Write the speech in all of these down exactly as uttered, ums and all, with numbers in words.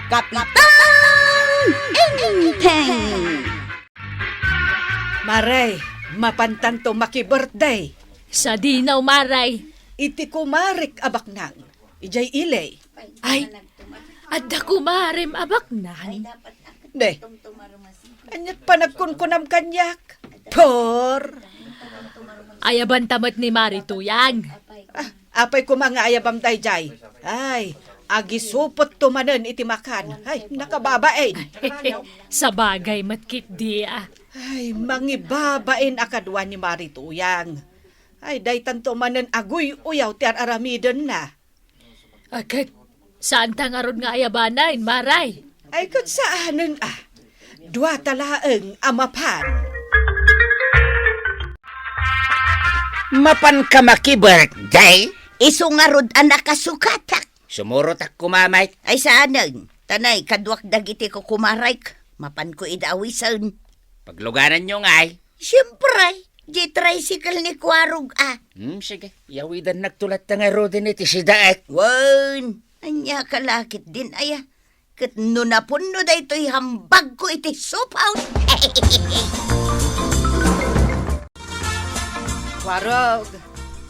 Kapitan Enteng! Maray, mapantanto maki-birthday. Sadino, Maray? Iti kumarek a baknang, idiay ili. Ay, adda kumarem a baknang? De, ania't panagkunkunam kaniak? Por! Ayabanta met ni Mari Tuyang. Ah, apay koma nga ayabam daydiay? Ay, agisupotto manen iti makan. Ay, nakababain. Sabagay met ketdi, a. Ay, mangibabain a kadua ni Mari Tuyang. Ay, daytanto manen aguy-uyaw ti ar-aramidenna. A, ket, saanta ngarud nga ayabanen, Maray? Ay, ket saanen, a. Duata laeng a mapan. Mapanka maki-birthday? Isu ngarud a nakasukatak. Sumurotak koma met. Ay, saanen. Tanay, kaduak dagiti kukumarek. Mapanko ida awisen. Paglugananyo ngay. Siempre, di tricycle ni Kuarog, a. Hmm, sige. Yawidan naktulat ta ngaruden iti sidaek. Wen, ania ka lakit din, aya. Ket no napunno daytoy hambagko iti soap house. Kuarog,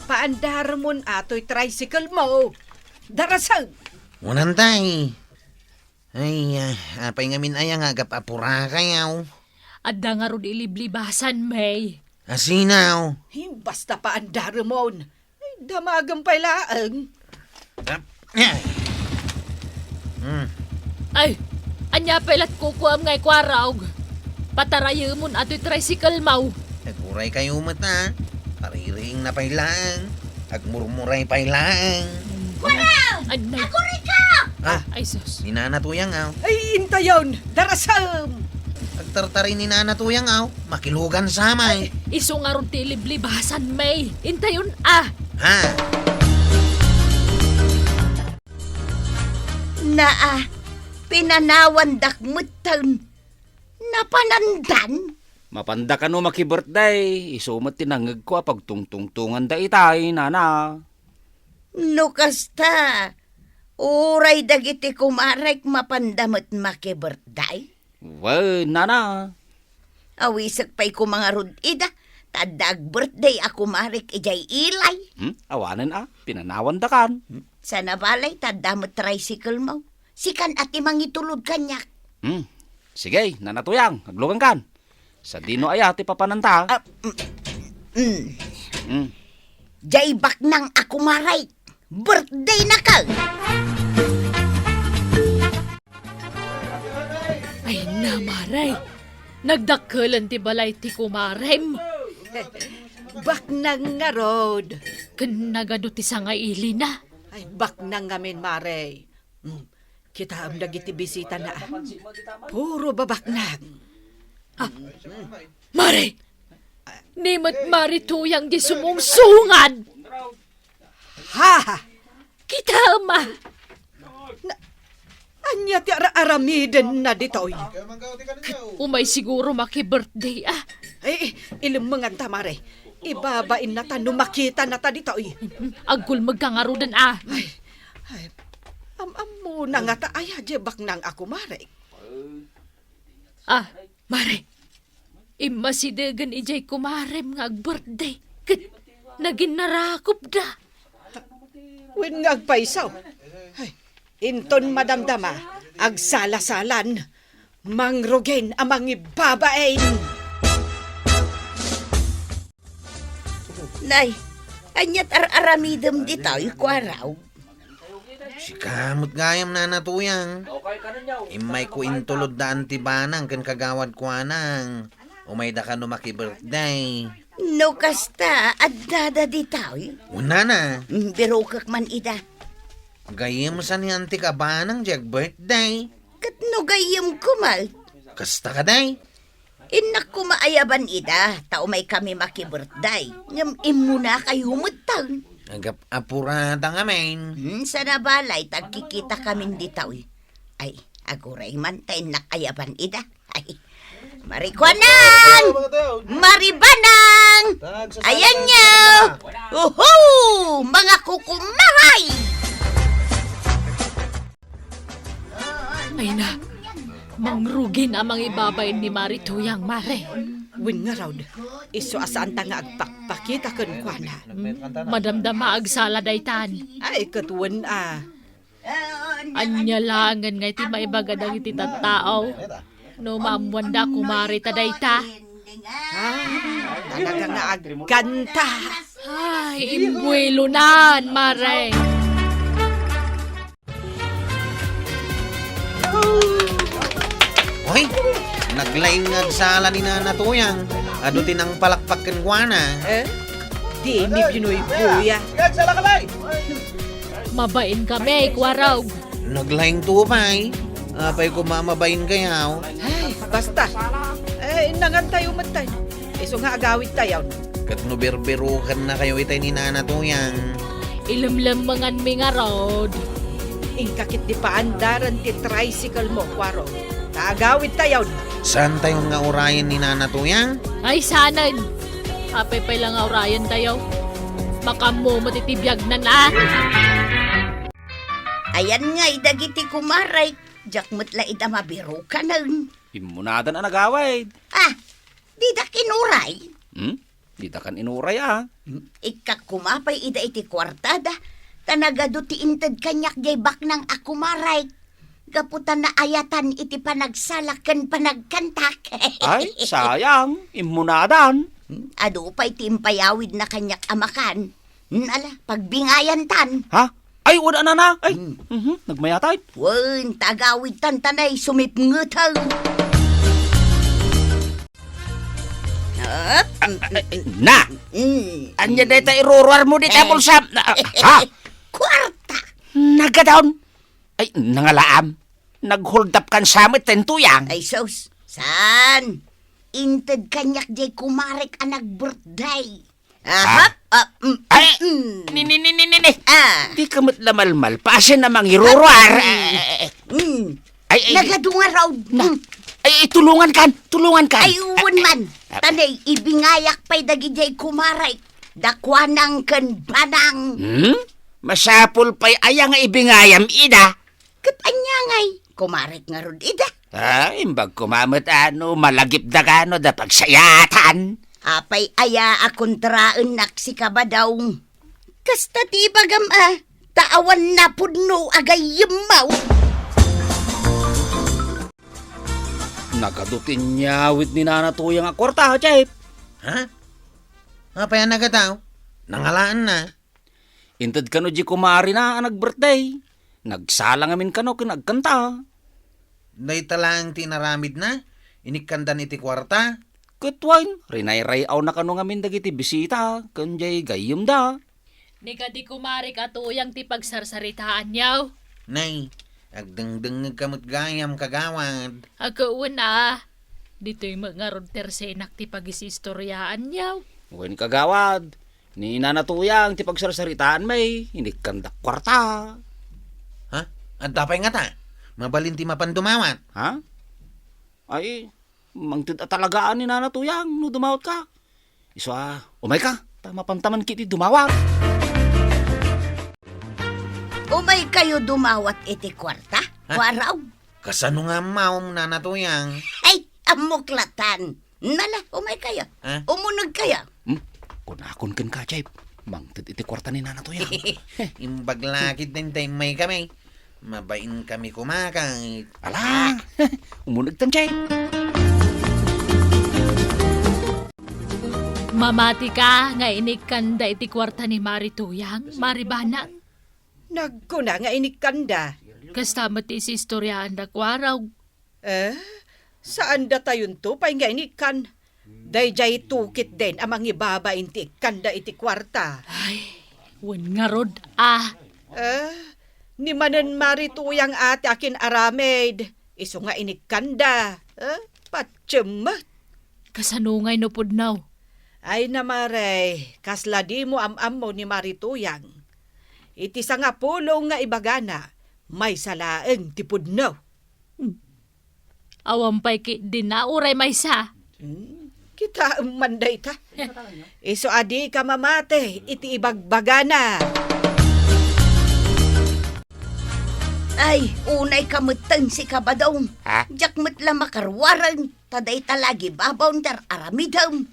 paandaremon atoy tricycle mo. Darasag! Unantay. Ay, ah, apay ngamin aya nga agap-apurakayaw? Adda ngarud iliblibasan, May. Asinaw? Hi, basta paandaremon. Ay, damagem pay laeng. Ah, eh. Hmm. Ay, ania pay lat kukuam ngay Kuarog? Patarayemon atoy tricycle mo. Aguray kayo met, a. Paririing na pay laeng. Agmurmuray pay laeng. Kuarog! Anay. Aguray ka! Ah, ay, sus. Ni Nana Tuyang, aw. Ay, intayon! Darasam! Agtartari ni Nana Tuyang, aw. Makilugan sa may. Ay, isu ngarud ti liblibasan, May. Intayon, a. Ha? Naa, pinanawandak metten. Napanandan? Mapanda kano maki-birthday, isu met ti nangngegko a pagtungtungtonganda itay, nana. No kasta, uray dagiti kumarek mapanda met maki-birthday? Wen, nana. Awisek pay koma ngarud ida, ta adda ag-birthday a kumarek idiay ilay. Hmm? Awanen a, pinanawandakan. Hmm? Sana balay, ta adda met tricycle mo. Sikan a ti mangitulod kaniak. Hmm. Sige, Nana Tuyang, aglugankan. Sadino aya ti papananta? Ah, mm, mm. Hmm. Diay baknang a kumarek, birthday na ka! Ay, na, Mare. Nagdakkelen ti balay ti kumarem. Baknang ngarud. Ken nagadu ti sangailina. Ay, baknang ngamin, Mare. Hmm. Kitaem dagiti bisitana, a. Puro babaknang. Ah, Mare! Ni met Mare Tuyang di sumungsungad! Ha! Kitaem, a! Na, ania ti ara-aramidenna ditoy? Ket umay siguro maki-birthday, a. Ay, ilimmengan ta, Mare. Ibabain na ta no makita na ta ditoy. Agkulmeg ka ngaruden, a. Ay, ay, am-ammona ngata aya diay baknang a kumarek. Ah, Mare, immasidegen idiay kumarem nga ag-birthday ket naginnarakupda. Wen nga agpayso. Ay, inton madamdama, agsalasalan, mangrugin a mangibabain. Nay, ania't ar-aramidem ditoy, Kuarog? Sika met gayam, Nana Tuyang. Immayko intulod da Anti Banang ken Kagawad Kuanang. Umayda kano maki-birthday. No kasta, addada ditoy? Wen, Nana. Mm, birokek man ida. Gayyem sa ni Anti Kabanang diay ag-birthday. Ket no gayyem koma? Kasta kadi? Innak koma ayaban ida, ta umaykami maki-birthday. Ngem immunakayo metten. Agap-apurada ngamin. Hmm, sana balay, ta agkikitakamin ditoy. Ay, aguray man, ta innak ayaban ida. Ay, Mare Kuanang! Mare Banang! Ayanyo! Uhu! Mga kukumaray! Ay na, mangrugin a mangibabain ni Mari Tuyang, Mare. Wen ngarud, isu a saanta nga agpakpakita kenkuana. Hmm, madamdama agsala daytan. Ay, ket wen a. Ania laengen nga iti maibaga dagiti tattao no maammoanda a kumare ta dayta? Ah, talaga nga agkanta. Ay, imbuelonan, Mare. Hoy, naglaing nga agsala ni Nana Tuyang. Adu ti nangpalakpak kenkuana. Eh? Di ni binuybuya. Mabain kami, Kuarog. Naglaing to pay. Apay koma mabain kayaw? Ay, basta. Eh, innangantayo metten. Isu nga agawidtayon. Ket no birbirukanna kayo itay ni Nana Tuyang. Ilemlemmenganmi ngarud. Inka ketdi paandaren ti tricycle mo, Kuarog. Ta agawidtayon. Saantayon nga urayen ni Nana Tuyang? Ay, saanen. Apay pay la nga urayentayo? Makaammo met iti biagnan, a. Ayan ngay dagiti kumarek, diak met la ida mabirukanen. Immunadan a nagawid. Ah, didak inuray. Hmm? Didakan inuray, a. Ikkak koma pay ida iti kuartada, ta nagadu ti inted kaniak jay baknang a kumarek. Gapu ta naayatan iti panagsalak ken panagkantak. Ay, sayang, immunadan. Hmm, adu pay ti impayawidna kaniak a makan. Hmm, ala, pagbingayantan. Ha? Ay, wada, nana. Ay, Hmm. mhm, nagmayatay. Wen, ta agawidtan ta nay sumipngetan. Ah, mm, mm, Na! mm. Ania dayta iruruar mo dita Eh. bulsam? Na, ha? Kuarta. Nagadaon. Ay, nangalaam. Naghuldap kan samet ten tuyang. Ay, sus. Saan? Inted kaniak jay kumarek a nag-birthday. Aha. Ah. Ah, mm, Ay, mm. ni, ni, ni, ni, ni, ni. Ah. Di ka met la malmalpasen a mangiruruar. Ah, Eh, eh, eh. mm. Ay, ay, Nagadu nga raw. Na, Mm. ay, ay, tulungan kan, tulungan kan. Ay, uwan man. Ah. Tanay, ibingayak pay dagidiay kumarek. Dakuanang ken banang. Hmm? Masapul pay aya nga ibingayam ida? Ket ania ngay? Kumarek ngarud ida? Ah, imbag koma met a no malagipda kano da pagsayatan. Apay aya a kontraennak sika, Badong? Kasta ti ibagam a, ta awan napudno a gayyemmo. Nagadu ti inyawid ni Nana Tuyang a kuarta, Chef. Ha? Apay a nagadaw? Nangalaanna. Inted kano di kumarina a nag-birthday. Nagsala ngamin kano ken agkanta. Dayta laeng ti inaramidna? Inikkandan iti kuarta? Ket wen, rinayray-awna kano ngamin dagiti bisita ken jay gayyemda. Ni kadi kumarek a Tuyang ti pagsarsaritaanyo. Nay, agdengdengngegka met gayam, kagawad. Agkawen a, ditoy met ngarud ti arsenak ti pagisistoriaanyo. Wen, kagawad, ni Nana Tuyang ti pagsarsaritaanmi, inikkandak kuarta. Ha? Adda pay ngata? Mabalin ti mapan dumawat? Ha? Ay, mangted a talagaan ni Nana Tuyang no dumawat ka. Isu a, umay ka, ta mapantaman kiti dumawat. Umay kayo dumawat iti kuarta? Ha? Kuaraw? Kasano nga ammom, Nana Tuyang? Ay, ammok latan. Nala, umay kayo. Ha? Umuneg kayo. Hmm? Kunakon ken ka, Chef. Mangted iti kuarta ni Nana Tuyang. Imbag lakit din ta immay kami. Mabain kami kumakay. Ala! Umuneg tan, Chef. Mamati ka nga inikkanda iti kuarta ni Mari Tuyang, Mari Banang? Nagkuna nga inikkanda. Kasta met ti isistoriaan da Kuaraw. Eh, saan datayonto pay nga inikkan? Daydiay tukit den a mangibabain ti ikkanda iti kuarta. Ay, wen ngarud, ah. Eh, ni manen Mari Tuyang a ti akin-aramid, isu nga inikkanda. Eh, patiem met. Kasano ngay no pudno? Ay na, Mare, kasla dimo am-ammo ni Mari Tuyang. Iti sangapulo nga ibagana, maysa laeng ti pudno. Hmm. Awan pay ketdina uray maysa. Hmm, kitaem man dayta. Isu a dika mamati iti ibagbagana. Ay, unay ka metten, sika, Badong. Ha? Diak met la makaruaren, ta dayta la gibabaon ti ar-aramidem.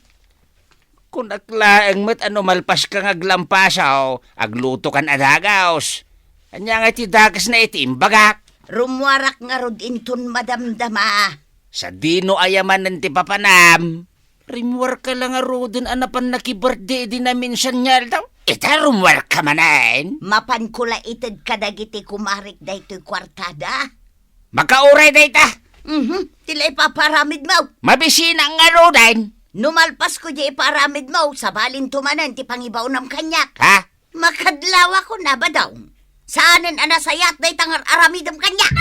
Kunak laeng met a no malpaska nga aglampasaw, aglutokan a dagus. Ania nga ti dagus na iti imbagak? Rummuarak ngarud inton madamdama. Sadino aya manen ti papanam? Rimmuarka la ngaruden a napan nakibirthday idi naminsan nga aldaw? Ita, rummuarka manen? Mapanko la ited kadagiti kumarik daytoy kuartada. Makauray dayta! Mhm, ti la ipaparamidmo. Mabisinak ngaruden. No malpasko diay iparamidmo, sabalinto manen ti pangibaonam kaniak. Ha? Makadlawakon a, Badong. Saanen a nasayaat dayta nga ar-aramidem kaniak.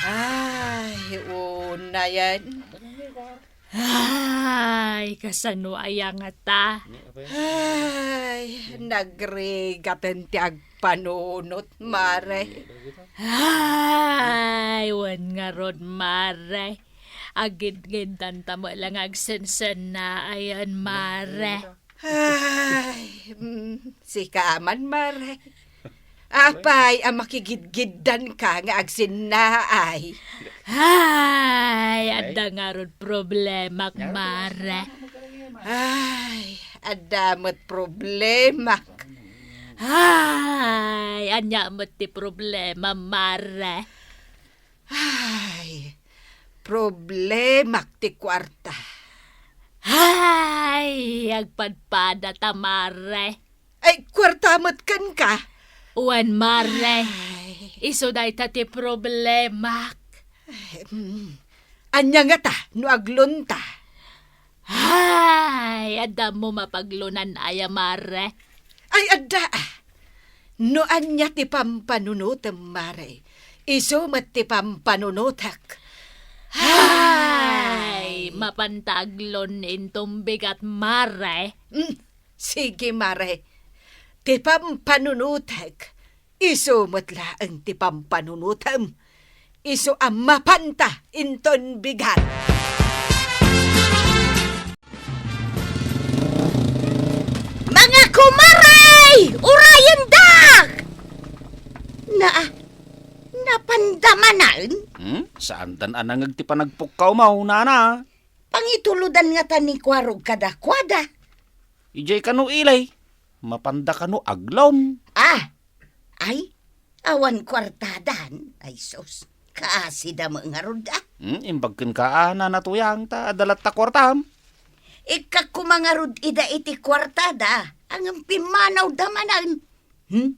Ay, unayen. Ay, kasano aya ngata? Ay, nagrigaten ti agpanunot, Mare. Ay, wen ngarud, Mare. Agidgiddanta met la nga agsensennaay, Mare. Ay, mm, sika man, Mare. Apay a makigidgiddanka nga agsennaay? Ay, adda ngarud problemak, Mare. Ay, adda met problemak. Ay, ania met ti problema, Mare? Ay, problemak ti kuarta. Ay, agpadpadata, Mare. Ay, kuarta met kenka? Wen, Mare. Ay. Isu dayta ti problemak. Ay, mm. Ania ngata no aglonta? Ay, adda mo mapaglonan aya, Mare? Ay, adda, a. No ania ti pampanunotem, Mare, isu met ti pampanunotek. Ay, mapanta aglon inton bigat, Mare. Mm, sige, Mare. Ti pampanunotek, isu met laeng ti pampanunotem. Isu a mapanta inton bigat. Mga kumare! Urayendak! Na, napanda manen? Hmm? Saandan a nangeg ti panagpukkawmo, nana? Pangitulodan ngata ni Kuarog kadakuada. Idiay kano, Ilay? Mapanda kano aglon? Ah! Ay, awan kuartadan. Ay, sus. Kaasida met ngarud, a. Hmm, imbag kenka, a, Nana Tuyang, ta adda latta kuartam. Ikkak koma ngarud ida iti kuartada, ngem pimmanawda manen. Hmm?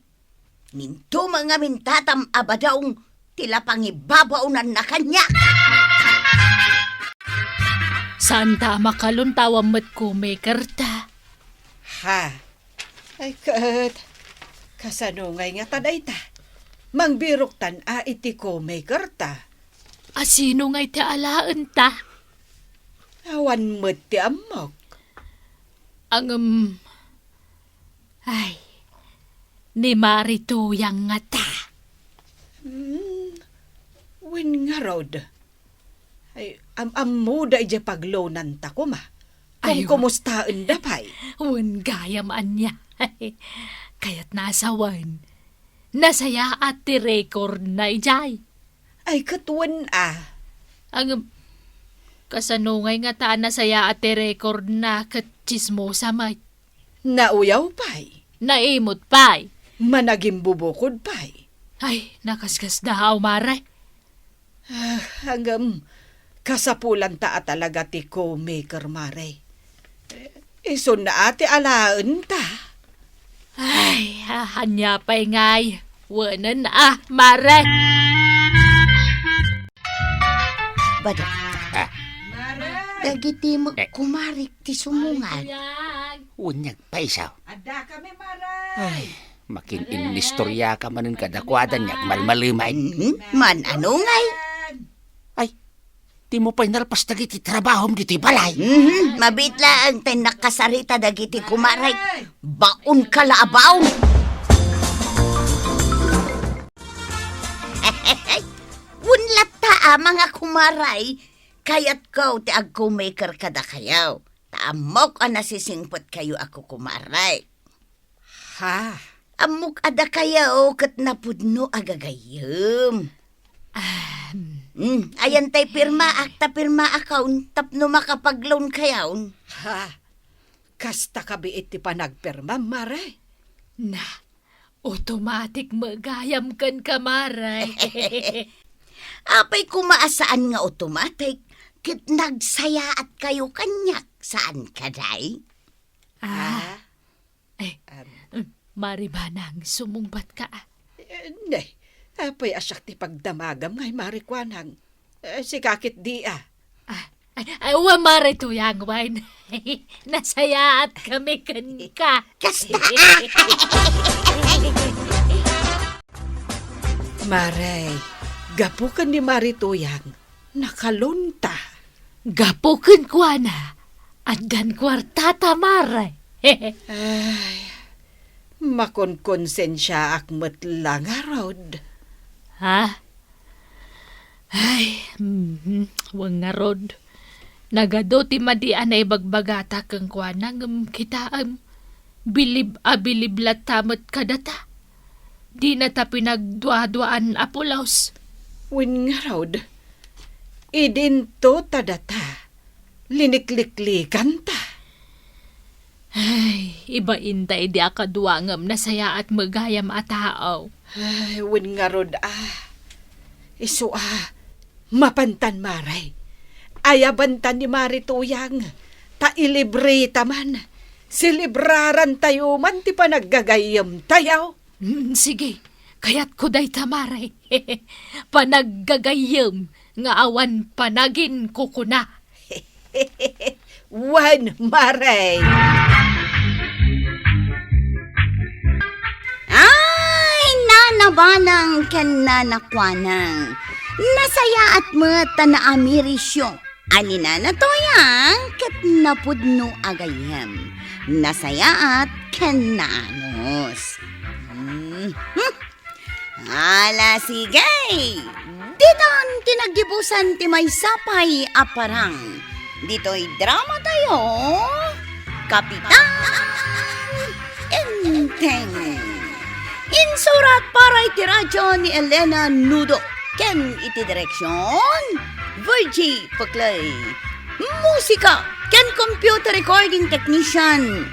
Ninto met ngamin tatam a Badong ti la pangibabaonanna kaniak. Saanta a makalon ta awan met co-makerta. Ha? Ay, ket, kasano ngay ngata dayta? Mangbiroktan a iti co-makerta. A sino ngay ti alaenta? Awan met ti ammok. Ngem, ay, ni Mari Tuyang ngata. Hmm, wen ngarud. Ay, am-ammoda idiay paglonanta koma. Ay, kumkumostaenda pay? Wen gayam ania. Kayatna a sawen, nasayaat ti recordna idiay. Ay, ket wen a. Ngem, kasano ngay ngata a nasayaat ti recordna ket tsismosa met? Nauyaw pay. Naimot pay. Managimbubukod pay. Ay, nakaskasdaaw, Mare. Ah, ngem, kasapulanta a talaga ti co-maker, Mare. Isunna a ti alaenta. Ay, ah, ania pay ngay? Wenen a, Mare. Badong. Ah. Dagiti met kumarik ti sumungal. Ay, yan. Wen nagpaisaw. Adda kami, Mare. Ay, makininnistoriaka manen kadakuada nga agmalmalemed. Mhm, man-ano ngay? Ay, dimo pay nalpas dagiti trabahom ditoy balay. Mhm, mabiit laeng ta nakasarita dagiti kumaray. Baon ka la a baon. Wen latta a, mga kumaray, kayatko ti agco-maker kadakayo. Ta ammok a nasisingpetkayo a kukumaray. Ha? Ammok a dakayo ket napudno a gagayyem. Ah, mm. Mm, ayan tay pirmaak ta pirmaakon tapno makapag-loan-kayon. Ha? Kasta kabiit ti panagpirmam, Mare? Na, automatic met gayam kenka, Mare. Apay koma a saan nga automatic, ket nagsayaatkayo kaniak, saan kadi? Ah. Ah? Eh, Am. Mm, Mare Banang, sumungbatka. Eh, ne, apay a siak ti pagdamagam ngay, Mare Kuanang? Eh, sika ketdi, ah. Ah, ay, ay, wa, Mare Tuyang, wen. Nasayaatkami kenka. Kasta! Mare, gapu ken ni Mare Tuyang, nakalonta. Gapu kenkuana, addan kuartata, Mare. Ay, makonkonsensiaak met la ngarud. Ha? Ay, mhm, wen ngarud. Nagadu ti madi a naibagbagata kenkuana, ngem kitaem, bilib a bilib latta met kadata. Dinata pinagduaduaan a pulos. Wen ngarud, idinto ta data, linikliklikanta. Ay, ibainta idi a kadua ngem nasayaat met gayam a tao. Ay, wen ngarud, ah. Isu, ah, mapantan, Mare. Ayabantan ni Mare Tuyang, ta ilibreta man. Selebrarantayo man ti panaggagayyemtayo. Mm, sige, kayatko dayta, Mare. Panaggagayyem nga awan panaginkukuna. Wen, Mare. Ay, Nana Banang ken Nana Kuanang. Nasayaat met ta naamirisyo a ni Nana Tuyang ket napudno a gayyem. Nasayaat ken naanus. Mhm. Ala, sige! Ditan ti naggibusan ti maysa pay a parang. Ditoy dramatayo, Kapitan Enteng. Insurat para iti radyo ni Elena Nudo ken iti direksyon, Virgie Peclay. Musika ken computer recording technician,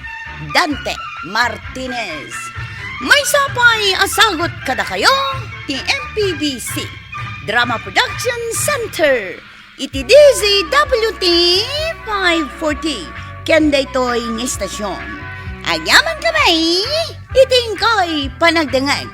Dante Martinez. Maysa pay a sagut kadakayo ti M P B C Drama Production Center iti D Z W T five forty ken daytoy nga istasyon. Agyamankami iti inkay panagdengngeg.